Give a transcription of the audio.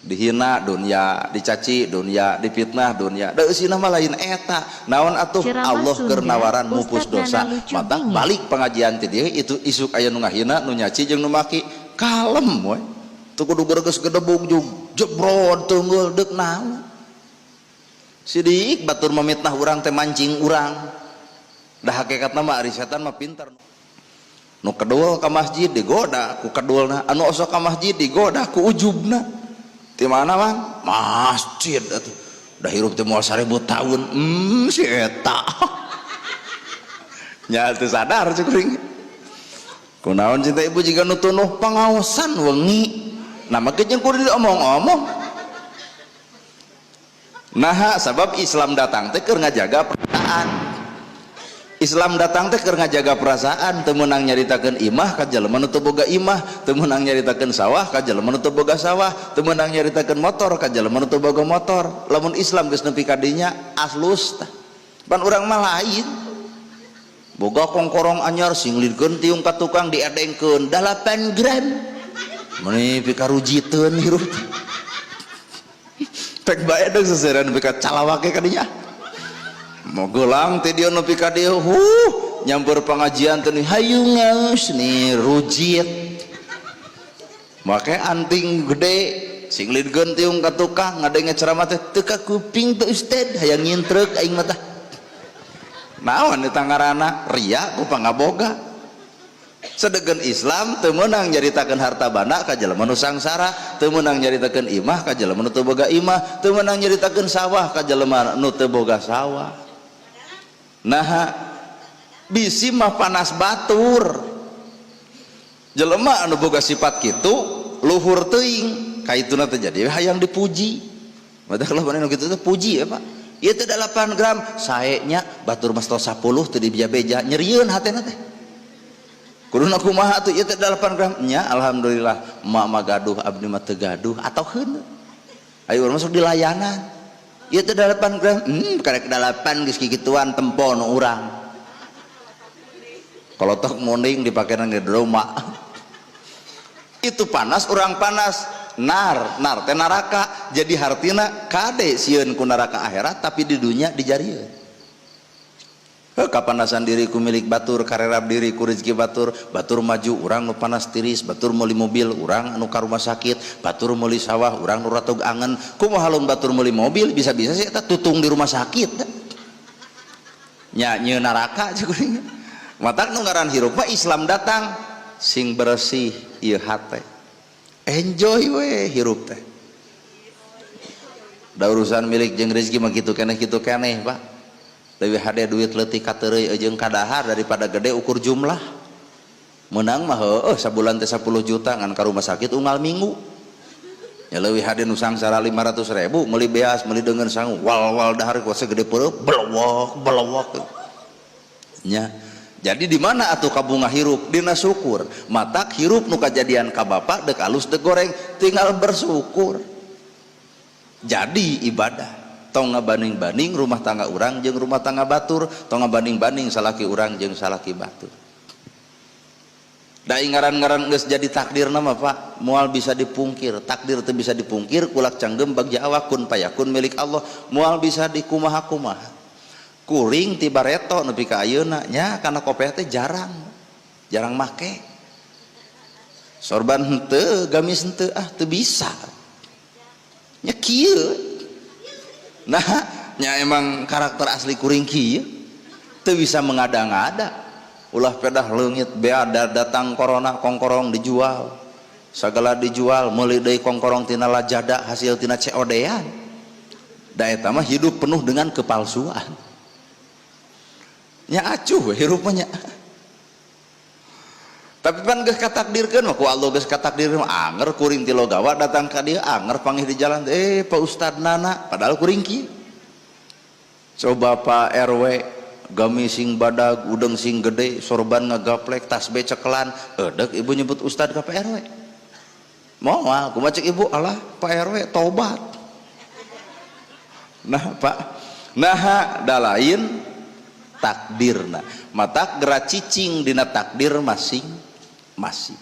Dihina dunia, dicaci dunia, dipitnah dunia. Da eusina mah lain eta. Naon atuh? Ceramah Allah keur Sunda, nawaran mupus Ustadz dosa. Nana lucu Mata bingit. Balik pengajian ti dieu itu isuk aya nu ngahina, nu nyaci jeung nu maki, kalem we. Teu kudu geus gedebug jug jebrod teungeul deuk naon. Sidik batur memitnah urang teh mancing urang. Da hakikatna mah ari setan mah pintar. Nu kedul ka masjid digoda ku kedulna, anu osok ka masjid digoda ku ujubna. Di mana, Mang? Masjid atuh. Udah hirup teh moal 1000 tahun. Si eta. Nya teu sadar cek kuring. Kunaon cinta ibu jiga nu tunuh pangaosan wengi. Nah, make jeung kudu diomong-omong. Nah, sabab Islam datang teh keur ngajaga perasaan. Islam datang teh keur ngajaga perasaan, teu meunang nyaritakeun imah ka jelema nu teu boga imah, teu meunang nyaritakeun sawah ka jelema nu teu boga sawah, teu meunang nyaritakeun motor ka jelema nu teu boga motor. Lamun Islam geus nepi ka dinya aslus tah. Pan urang mah lain. Boga kongkorong anyar singlidkeun tiung ka tukang diedengkeun 8 gram. Meuni pikarujiteun hirup. Pek bae deuk seseureun nepi ka calawake ka dinya. Mau gelang teh dia nepi ka dieu, huh, nyamper pengajian teh hayu ngaos nih rujit. Make anting gede singlidkeun tiung ka tukang ngadenge ceramah teh teu ka kuping teh ustad hayang nyintreuk aing mah tah. Naon eta ngaranna ria ku pangaboga. Sedengkeun Islam teu meunang nyaritakeun harta banda ka jelema nu sangsara, teu meunang nyaritakeun imah ka jelema nu teu boga imah, teu meunang nyaritakeun sawah ka jelema nu teu boga sawah. Nah, bisi mah panas batur. Jelema anu boga sifat kitu luhur teuing, kaituna teh jadi hayang dipuji. Matak lah nu kitu teh puji ya, Pak. Ieu teh 8 gram, sae nya batur mah 10 teu dibeja-beja, nyerieun hatena teh. Kuduna kumaha atuh ieu teh 8 gram? Nya alhamdulillah emak mah gaduh, abdi mah teu gaduh atau heuneu. Ayo urang masuk di layanan. Ieu teh 8 gram, karek 8 geus kikituan tempo nu urang. Kolotok muning dipake nang rumah. Itu panas, urang panas. Nar, nar teh neraka. Jadi hartina kade sieun ku neraka akhirat tapi di dunia dijarieun. Heuh, kapanasan diri ku milik batur, karerap diri ku rezeki batur, batur maju urang nu panas tiris, batur meuli mobil urang anu ka rumah sakit, batur meuli sawah urang nu ratug angen. Kumaha lamun batur meuli mobil bisa-bisa sih eta tutung di rumah sakit. Nya nyieun neraka cek kuring. Matak nu ngaran hirup mah Islam datang sing bersih ieu hate. Enjoy we hirup teh. Da urusan milik jeung rezeki mah kitu keneh, Pak. Leuwih hade duit leutik kateureuy jeung kadahar daripada gede ukur jumlah. Menang mah heueuh sabulan teh 10 juta ngan ka rumah sakit unggal minggu. Ya leuwih hade nu sangsara 500 ribu meuli beas, meuli deungeun sangu, wal-wal dahar kuasa gede peureub, belewok belewok. Nya. Jadi di mana atuh kabunga hirup? Dina syukur. Matak hirup nu kajadian ka bapak deuk alus deuk goreng, tinggal bersyukur. Jadi ibadah. Tong ngabanding-banding rumah tangga urang jeung rumah tangga batur, tong ngabanding-banding salaki urang jeung salaki batur. Da ngaran-ngaran geus jadi takdir nama Pak, moal bisa dipungkir. Takdir teu bisa dipungkir, kulak canggem bagja awak kun payakun milik Allah, moal bisa dikumaha-kumaha. Kuring ti bareto nepi ka ayeuna nya kana kopiah teh jarang. Jarang make. Sorban henteu, gamis henteu, ah teu bisa. Nya kieu. Nah, nya emang karakter asli kuring kieu. Teu bisa mengada-ngada. Ulah pedah leungit bea datang corona kongkorong dijual. Sagala dijual, meuli deui kongkorong tina lajada hasil tina COD-an. Da eta mah hidup penuh dengan kepalsuan. Nya acuh we hirup mah nya. Tapi pan geus katakdirkeun mah ku Allah geus katakdirkeun anger kuring ti logawa datang ka dieu anger panggih di jalan Pak Ustad Nana padahal kuring kieu. Coba Pak RW gamis sing badag udeng sing gede sorban ngagaplek tasbih cekelan edek ibu nyebut ustad ka Pak RW. Moal kumaha cek ibu alah Pak RW tobat. Nah Pak, nah da lain takdirna. Matak geura cicing dina takdir masing-masing.